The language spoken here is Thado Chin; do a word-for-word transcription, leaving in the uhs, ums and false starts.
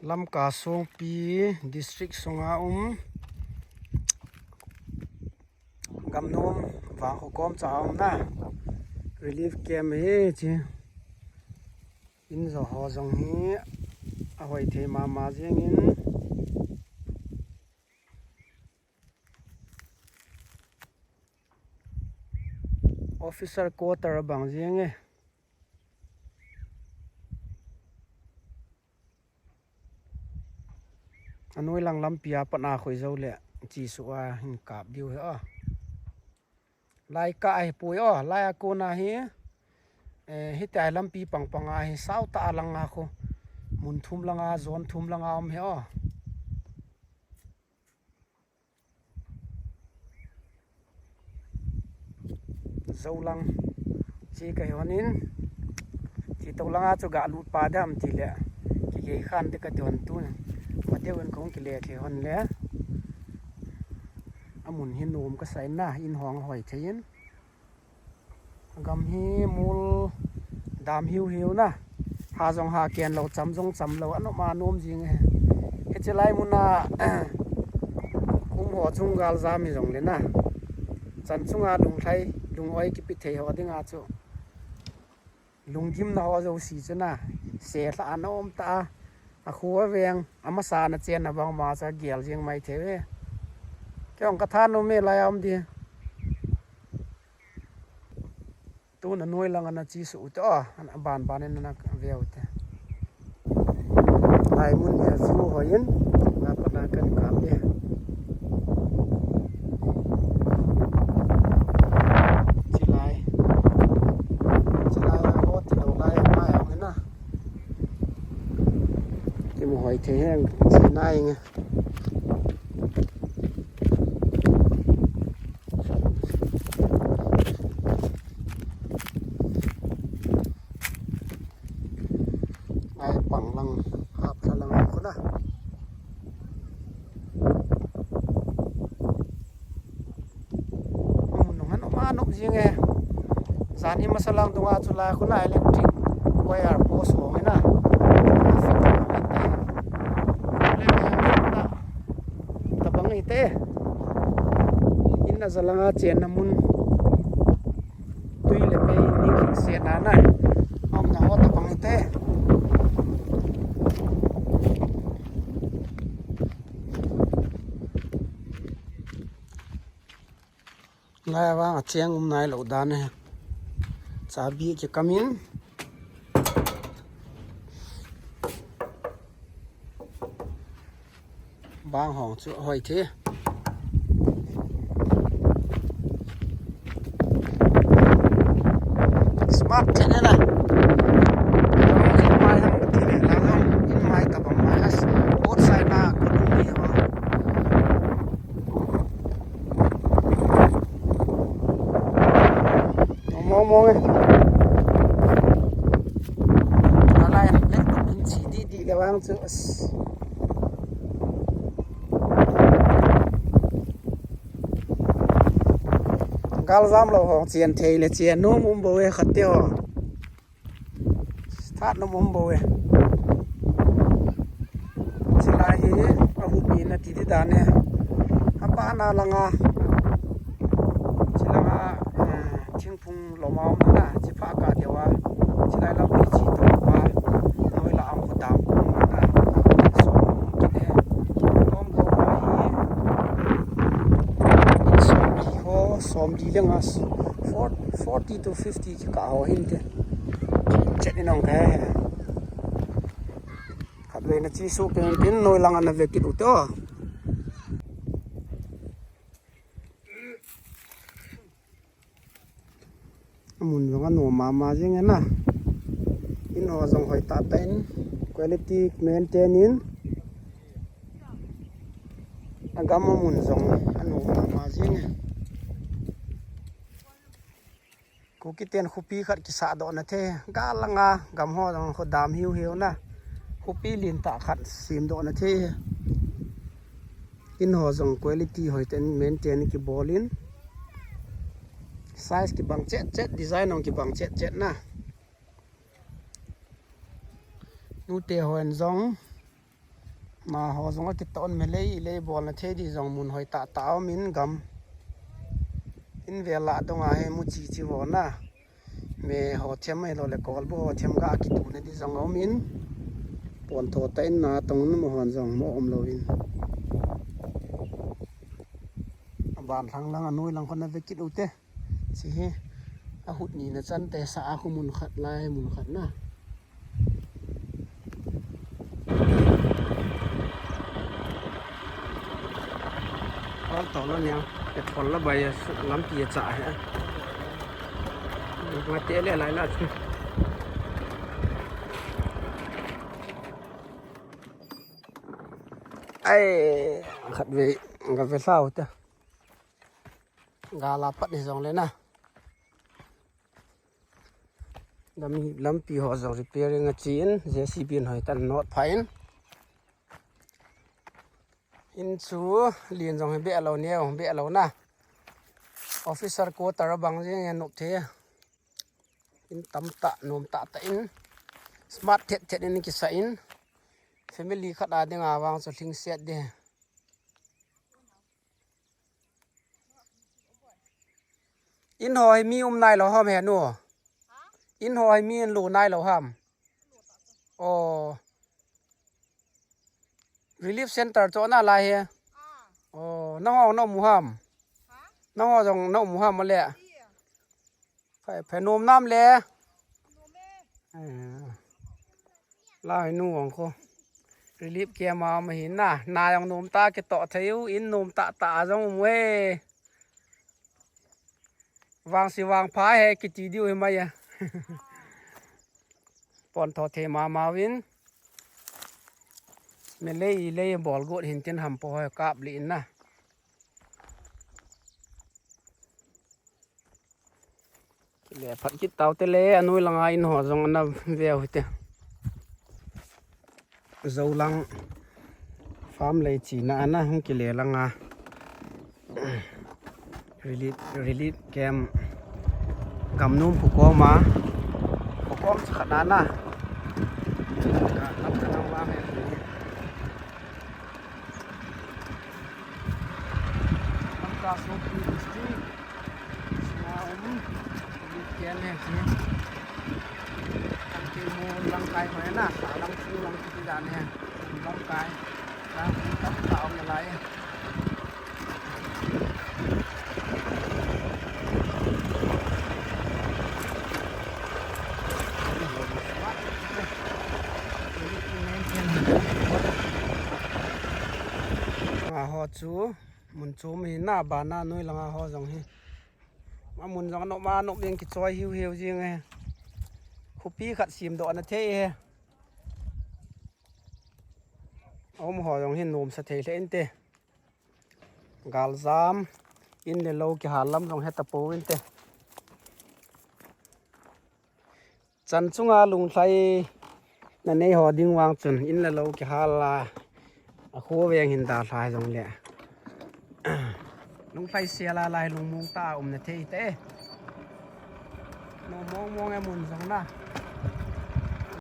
Lamka Songpi district sunga um, Gamnom Vangkho kom cha um na relief camp hi chi. In jo ho jong hi ahoi thei mama jingin. Officer quarter bang jing e. Anoi lang lampi a pat a khoi jo le chi su a hin kap diu he a. Lai ka ahi pui o, lai a kona hi, eh, hiti a lampi pang pang a hi sau ta a lang a khu. Mun thum lang a, zon thum lang a um he o. Zo lang. Chi ka hi hon in. Chi to lang a chu ga lut pa dam ti le. Ki ge khan te ka ti hon tu. Ma te un kong ki le thei hon le. A mun hin um ka sai na, in hong hoi thei in. Gam hi mul dam hiu hiu na. Ha jong ha ken lo, cham jong cham lo, anom anom jing e. Hichi lai mun a, um ho chung gal jam hi jong le na. Chan chunga lunglhai, lungoi kipi thei ho dinga chu. Lunggimna ho jo si chu na. Se hla anom ta a. A khu a veng, a masa na chen na bang ma cha gel jing mai thei ve. Kei ong ka tha nu me lai a um di. Tu na noi lang ana chi su u te o, ana ban ban in ana ve u te. Lai mun ne view hoi in, na pa na kan ka pe. Chi lai. Chi lai a ho ti lo lai mai a na. Ki mu hoi thei heng chi nai nge. Ai pang lang hap tha lang khu na. Mun nung han um a nop jing e. Jan hi masa lang dunga chu lai khu na electric wire post hong e na. Tabang ite. In na jalanga chen na mun. Tui le mei ni ki se na na. Am na ho tabang ite. Lai vang a cheng um nai lo dan e. Chabi ki kamin. Bang hong chu hoi the. Smart channel a. Mai hang ti le la hang in mai ta bang mai as. Outside na ko ni ho. Mong mong e. Alai le in chi di di le vang chu. Gal jam lo hong chian thei le chian nom um bo e khat te ho. That nom um bo e. Chilai hi a hupi na ti ti dan e. A pa na langa. Chilanga, eh, thingphung loma um na. Chipha ka dewa. Chilai lam pi chi to pa. Noi la ang ko dam ko na. So, ki ne. Kom ko pa hi. Som li ho, som li le nga. Four, forty to fifty. Ka ho hin te. Chet ni nong ka he. Khat ve na chi su pen pen noi lang ana ve kit u te o. Mun jong anom mama jing e na. In ho jong hoi tah tah in quality maintain in. A gam a mun jong anom mama jing e. Kuki ten khopi khat kisah doh na the, gal langa gam ho jong kho dam hiu hiu na. Khopi lin tah khat sem doh na the. In ho jong quality hoi ten maintain kibol in. Size kibang chet chet, design jong kibang chet chet na. Nute hon jong, na ho jong akitoh in, melei lei bolna thei di jong mun hoi tah tah a um in gam. In vel lah dong a hi mu chi chi ho na. Me ho thiam mai lo le kol bu ho thiam ga kituna di jong um in. Pon tho ta in na tong nu mo hon jong mo um lo in. Aban lang lang anoi lang kon na ve kit u te. Chi hi, ahut ni na chan te sa a khu mun khat lai mun khat na. Hol to lo nia, ke thol la bai a su lampi a cha he. Nga te le lai la chu. Ai, khat ve, nga ve hlau ta. Gala pat ni jong le na. Lam, lampi ho jong repairing a chi in, J C B in hoi tan not pha in. In chu lin jong hi be lo neo, be lo na. Officer quarter a bang jing en nop the. In tam ta, nom ta ta in. Smart thet thet in kisa in. Family khat a ding a vang chu hling set de. In ho hi mi um nai lo ham he nu? In ho hi mi in lu nai lo ham? Oh. Relief center cho na lai he. Oh, nang ho na mu ham? Nang ho jong na mu ham le? Phai, phai nom nam le. Eh. Lai nu ang ko. Relief camp a ma hi na, na jong nom ta kitoh thei u, in nom ta ta jong um e. Vang si vang pha he kiti diu hi mai a. Pon tho thei ma ma vin. Me lei lei bol got hin tin ham po he kap li in na. Kile phat kit tau te le, anoi langa in ho jong ana veu hite. Zolang farm lei china ana hung kile langa. Relief, relief camp. Gamnum Phukom a. Phukom cha khat ana. Ka lam ka nang vang e. Lamka Sopi District, Sina um, Lut Ken he chi. Tangki mu lang kai mai na, sa lang chu lang chu dan he. Lang kai, lang chu tam ta um lai. A ho chu mun chom hi na, bana noi langa ho jong hi. Ma mun jong no ma no beng kichoi hiu hiu jing e. Khopi khat sim doh na thei e. Om ho jong hi nom sa thei le inte. Galjam, in le lou kihal lam jong heta pou inte. Chan chunga lunglhai na nei ho ding vang chun in le lou kihal a, a kho veng hin dalha jong le. Lunglhai sel a lai lungmong ta um na thei te. No mong mong e mun jong na.